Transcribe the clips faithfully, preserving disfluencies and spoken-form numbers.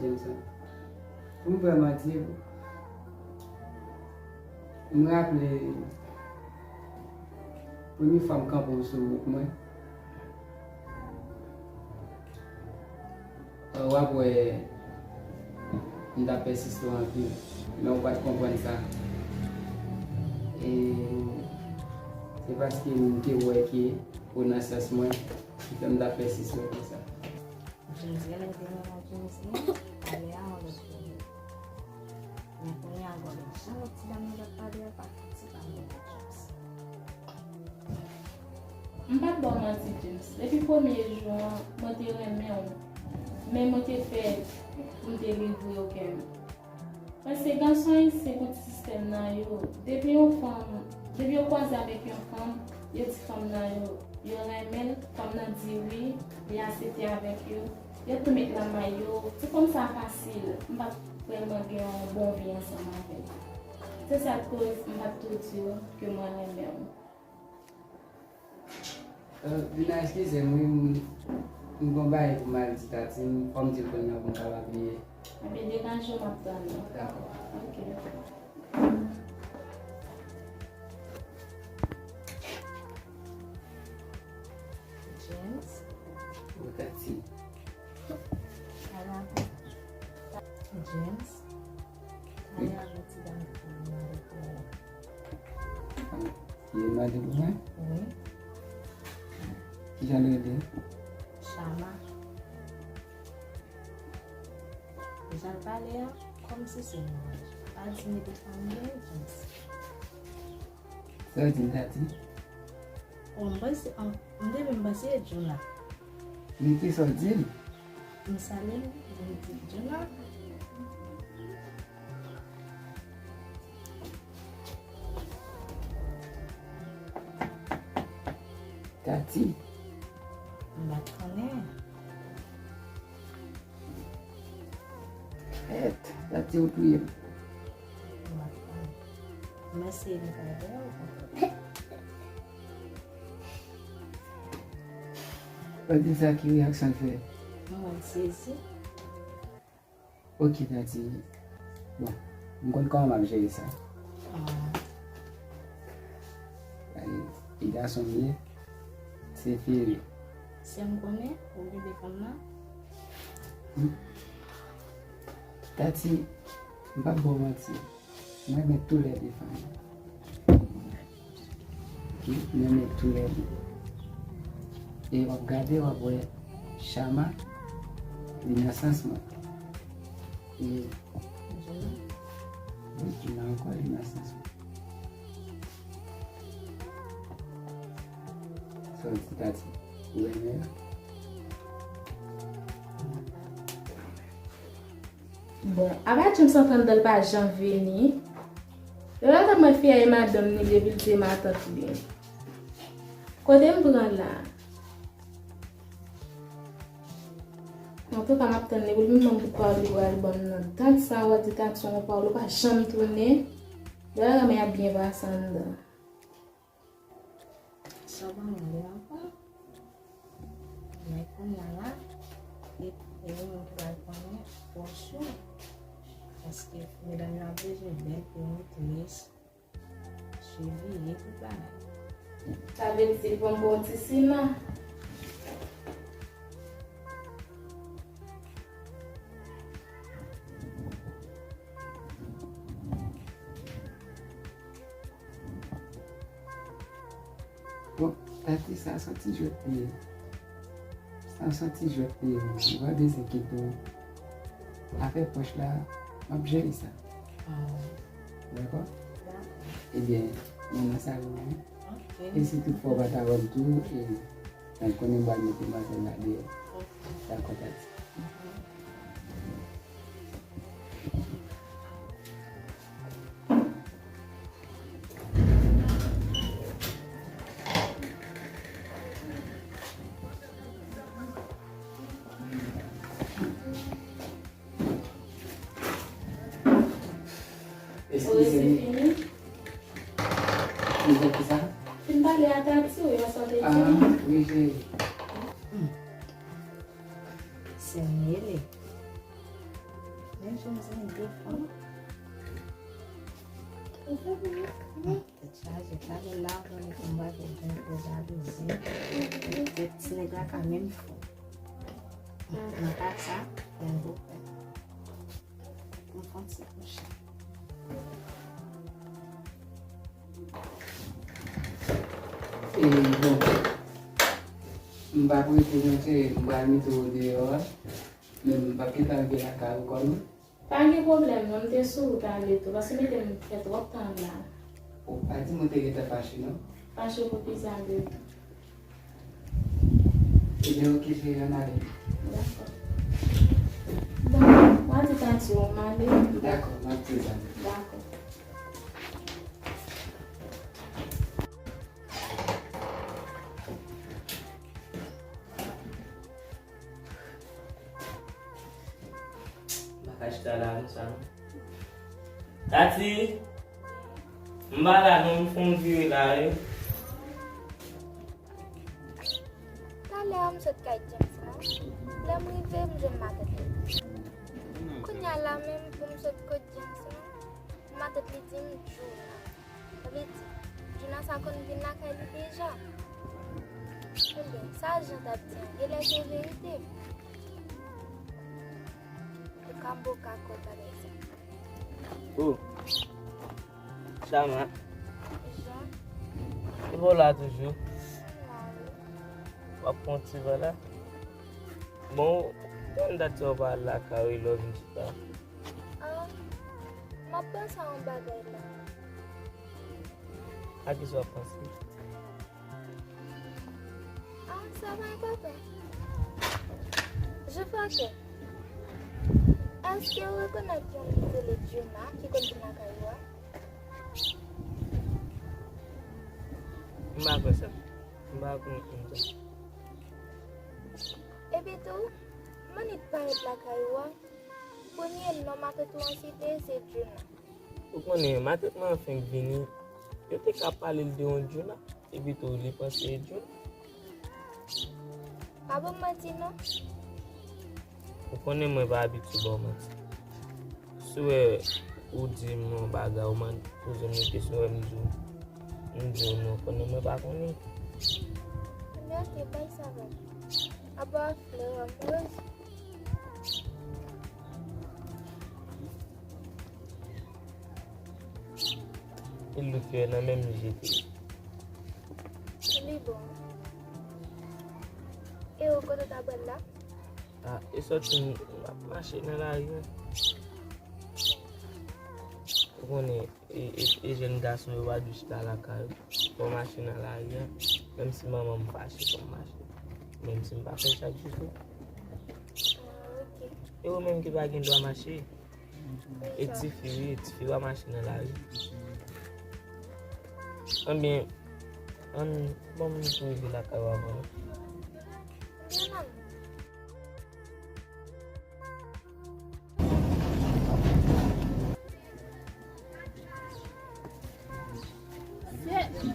James lan. Pou m vrèman di w, m raple premye fwa m kanpe w sou wout mwen. W ap wè m t ap pèsiste w anpil, men w pa t konprann sa. E se paske m te wè ke w nan sans mwen ki fè m t ap pèsiste w konsa. James genlè te renmen James li, ale a yon lòt kote. Men kounye a gade jan lòt ti dam nan t ap pale a pa fouti pa renmen James. M p ap ba w manti, James. Depi premye jou an, mwen te renmen w. Men mwen te pè pou m te livre w kè m. Paske gason isit, pou ti sistèm nan yo, depi yon fanm, depi yo kwaze avèk yon fanm, yo di fanm nan yo, yo renmen l, fanm nan di wi, li aksepte avèk yo, yo tou met lanmay yo, ti fanm sa fasil, m p ap vrèman gen yon bon vi ansanm avè l. Se sa k koz m p ap tou di w ke mwen renmen w. Euh, Vina, eskize m, wi, m, m gon bagay pou m al di Tati, m, fò m di l kounye a pou m kapab bliye. Ebyen, degaje w, m ap tann ou. Dakò. Ok. James. Wi, Tati. Ala. James. Wi. Ale avèk ti dam ki vin avèk ou. Li mande pou mwen? Wi. Kijan l rele? Chama. Jan l pale a, kòmsi se mwen. Pa di m de fanmi, James. Sa w di m, Tati? O, m panse, m, m te vin panse e Juna. Men kisa w di l? M salye l, m di Juna. Tati. M pa t konnen. Èt, Tati, ou touye m. M pa t konnen. Mwen se li pa vre ou konprann. Ou di sa, ki reyaksyon l fè? Mwen sezi. Ok, Tati. Bon, m konn kòman m ap jere sa. Ah. E, e gason m ye, se fere. Sè m konnen, ou gen de fanm nan? Hmm. Tati, m p ap ba w manti. Mwen renmen toulède fanm yo. Ok, mwen renmen toulède. E w ap gade, w ap wè Chama, li nan sans mwen. E, wi, Juna ankò, li nan sans mwen. Sa w di, Tati? Ou renmen l? Bon, apa James anfèm dan l pa janm vini. Lè w ap mwen fè e madanm ni depi l se matant li. Kote m pran la? Antouka, m ap tann li pou l vin ban m tout pawòl li pral ban m nan. Dat sa w ap di dat sa w pawòl ou pa janm tounen. Lè w ap mwen ap byen pase anndan. Sa w pa mande ankò? Men kounye a la, e, e yon moun ki pral konnen pòs yo. Paske medam yo ap bezwen bèl pou yo tris, chevire, tout bagay. Sa vle di se pran bon ti siman. Bon, Tati, sa se yon ti jwèt li ye. Sa se yon ti jwèt li ye. Ou pa bezwen enkyete w. Afè pòch la, m ap jere sa. Ah. Dakò? Dakò. Ebyen, mwen nan salon an. Ok. E si toutfwa w pa ta wè m tou, e, mwen konnen m pral mete manzè la deyò. Ok. Dakò, Tati. Mhm. Eskize m. Fini pou kisa? Fin pale a Tati, wi, sa w te di. Ah, wi, cheri. Hmm. Sè m rele. Chemiz mwen defann. Tèt chaje, talè la, mwen konn pa gen jan pou jalouzi. Se ti nèg la ka menm fò. Nan ka sa, gen gwo frè. Mwen fè yon ti kouche. E bon, m p ap rete non, se m pral mete w deyò a. Men m p ap gentan rive lakay ou kòm. Pa gen pwoblèm non, m te sou wout ale tou, paske mete m fè twòp tan la. O, pa di m ou te gentan fache non. Fache pou kisa vre? Ebyen, oke, cheri, ann ale. Dakò. Bon, w a di tati w m ale. Dakò, m ap di l sa. Dakò. M pa ka chita la konsa non. Tati! M pa la non, m fè yon vire la wi. Talè a m sot kay James la. Lè m rive, m jwenn matant li. Kounye a la menm pou m sot kot James la, matant li di m Djouna. Sa vle di, Djouna sa konn vin lakay li deja. Ebyen, sa Jean t ap di an, genlè se verite. Ou ka boka kò bagay sa. Oh. Chama. Jean. Ou la toujou? M la wi. W ap pran ti van la? Bon, konbyen dat sa w pa al lakay ou, lè w vin chita? Ah, m ap panse a yon bagay la. A kisa w ap panse? Ah, sa pa enpòtan. Jefake, èske w rekonèt yon nèg rele Djouna ki konn vin lakay ou a? M pa kwè sa. M pa rekonèt moun sa. Epitou, mannik parèt lakay ou a. Premye non matant ou an site se Djouna. Ou konnen, matant mwen an fenk vini. Yo te ka pale l de yon Djouna, epitou li panse e Djouna. Pa ban m manti non. Ou konnen mwen pa abitye ba w manti. Si w wè ou di m yon bagay, ou mande, poze m yon kesyon, wè m di w, m di w non, konnen mwen pa konnen. Ebyen, oke, bay sa ban m. Apa flè w a m wè. E look yo nan menm jete. Li bon. E ou kote w ta pral la? Ah, e sòti m ap mache nan lari an. Ou konnen, e, e, e jèn gason yo pa dwe chita lakay yo. Fò w mache nan lari an. Menm si manman m fache, fò m mache. Menm si m pa fè chak jou tou. Ah, oke. E ou menm ki pa gen dwa mache? E tifi, wi, tifi pa mache nan lari. Anben, ann, ban m tou rive lakay ou avan non.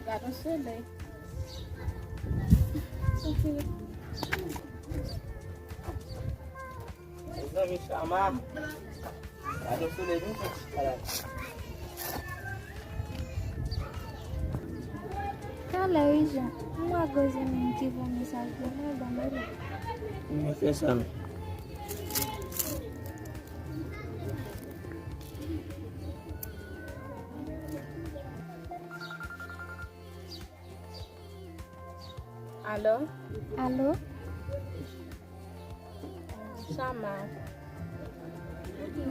Gad yon solèy. Mezanmi, Chama. Gad yon solèy, nou fè ti salad. Talè wi Jean, m wè gwo zanmi m ki voye mesaj pou mwen, ban m rele. Mwen fè sa non. Alo? Alo? Chama.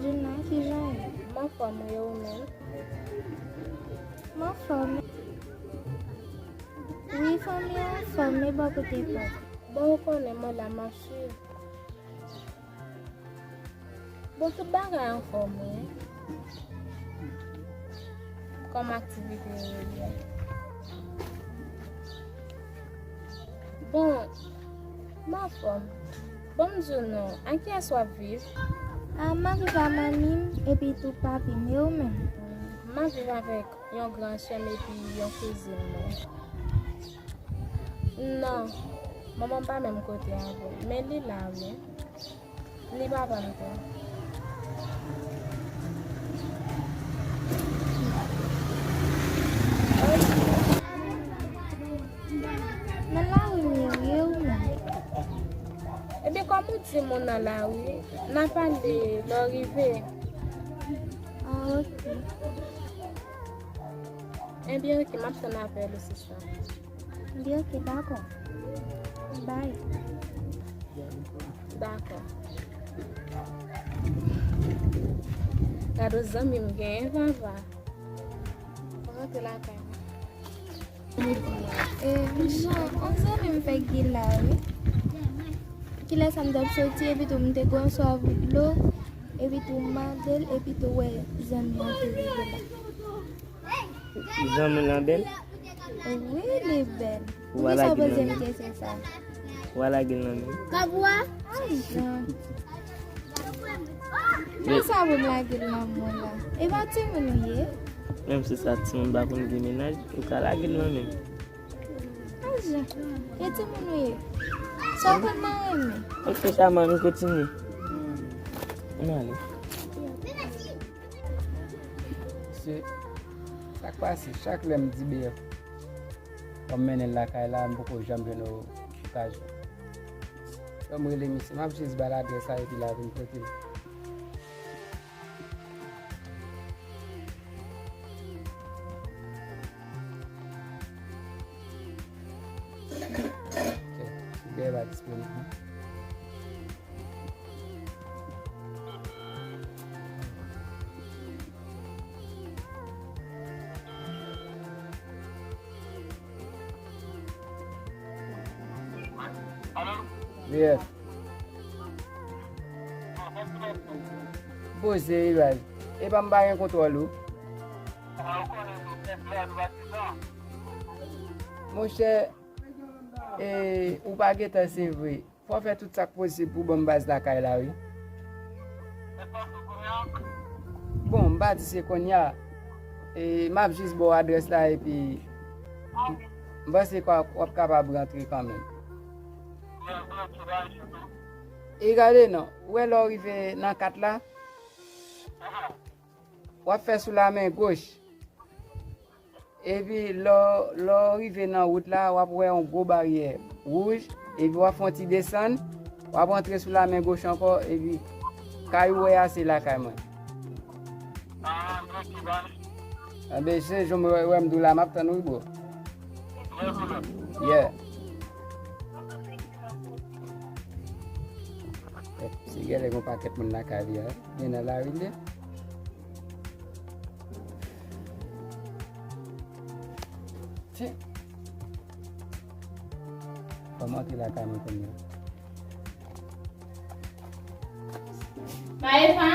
Djouna, kijan w ye? M anfòm wi, e ou menm? M anfòm. Wi, fanmi an anfòm, e bò kote pa w? Bon, ou konnen mwen la, m ap swiv. Bon, tout bagay anfòm wi. Kòm aktivite yo ye. Bon, m anfòm. Bon, m di w non, ak kiyès w ap viv? Ah, m ap viv ak manmi m epi tou papi m, e ou menm? M ap viv avèk yon gran sè m epi yon kouzin mwen. Non, manman m pa menm kote avè m, men li la wi. Ni papa m tou. Timoun nan la wi. N a pale lè w rive. Ah, ok. Ebyen, ok, m ap tann apèl ou, sista. Ebyen, ok, dakò. Bye. Dakò. Gade zanmi m genyen, Vava. Mwen rantre lakay mwen. E, Jean, yon zanmi m fèk gen la, wi. Kilè sa m t ap soti, epi tou m te gen yon swaf dlo, epi tou m mande l, epi tou wè zanmi an te rive la. Zanmi lan bèl? Wi, li bèl. Poukisa w poze m kesyon sa? Ou pa lage l nan men m? Kòb ou a? Ay, Jean. Men sa pou m lage l nan men w la. E pa timoun ou ye? Menm si sa timoun pa konn gen mennaj, ou ka lage l nan men m. Ay, Jean. E timoun ou ye? Sa w konn nan renmen? Ok, Shaman, nou kontinye. Ann ale. Se sa k pase, chak lè m di B F pou m mennen l lakay la, m poko janm jwenn o-, okazyon. Fò m rele misye, m ap jis ba l adrès la epi l a vin pote l. Ok, Uber pa disponib non. Yes. Poze, Iraz. Epa m pa gen kontwòl ou. Monchè, e, ou pa gentan, se vre. Fò w fè tout sa k posib pou w ban m baz lakay la, wi. Bon, m pa di se kounye a. E, m ap jis ba w adrès la, epi m panse w ap, w ap kapab rantre kanmenm. E gade non, ou wè lè w rive nan kat la, w ap fè sou la men goch. Epi lè w, lè w rive nan wout la, w ap wè yon gwo baryè wouj. Epi w ap fè yon ti desann. W ap antre sou la men goch ankò. Epi kay ou wè a, se lakay mwen. Anben, se jan w wè, wè m di w la, m ap tann ou wi, bro. Yeah. Se genlè gon pakèt moun lakay li a. Li nan lari li. Ti. Fò m antre lakay mwen kounye a. Maeva?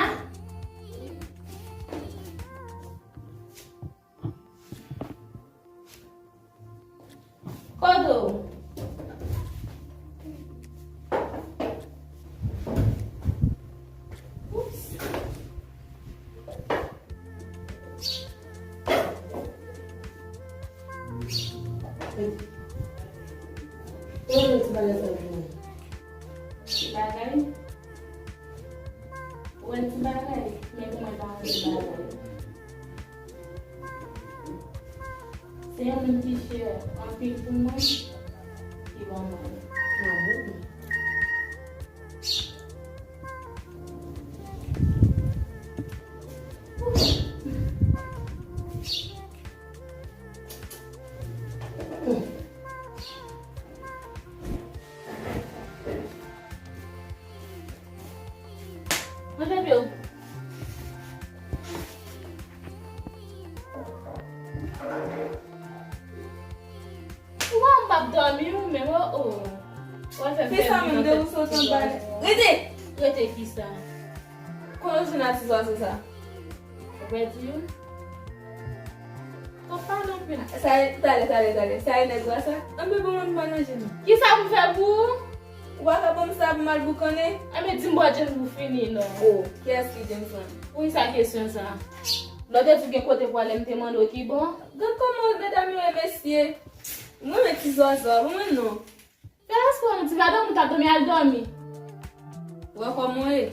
Kote w? Oups. Kote w ti bagay sa pou mwen? Ti bagay? Ou wè ti bagay? Men pou mwen pa wè ti bagay. Se yon moun ki chè anpil pou mwen, ki ban mwen. Ah bon? Mwen fè pye w. Ou wè m p ap dòmi ou menm, o, o. Ou wè fè m pèdi nan tèt ti zwazo. Rete! Rete kisa? Konnen w jwenn a ti zwazo sa? Ou pèdi w? Ou pale anpil. Sa, talè, talè, talè. Sa e nèg la sa? Anben bon, mwen pa nan je nou. Kisa pou m fè pou ou? Ou pa ka ban m sa pou m al boukannen? Anben di m bò James pou fini non. O, kiyès ki James lan? Poukisa kesyon sa? Lè w te di w gen kote pou ale, m te mande w ki bò. Gad kòman medam yo e mesye. M renmen ti zwazo a, bon mwen non. Fè respè w, ti madanm ou t ap dòmi, al dòmi. Ou wè kòman w ye?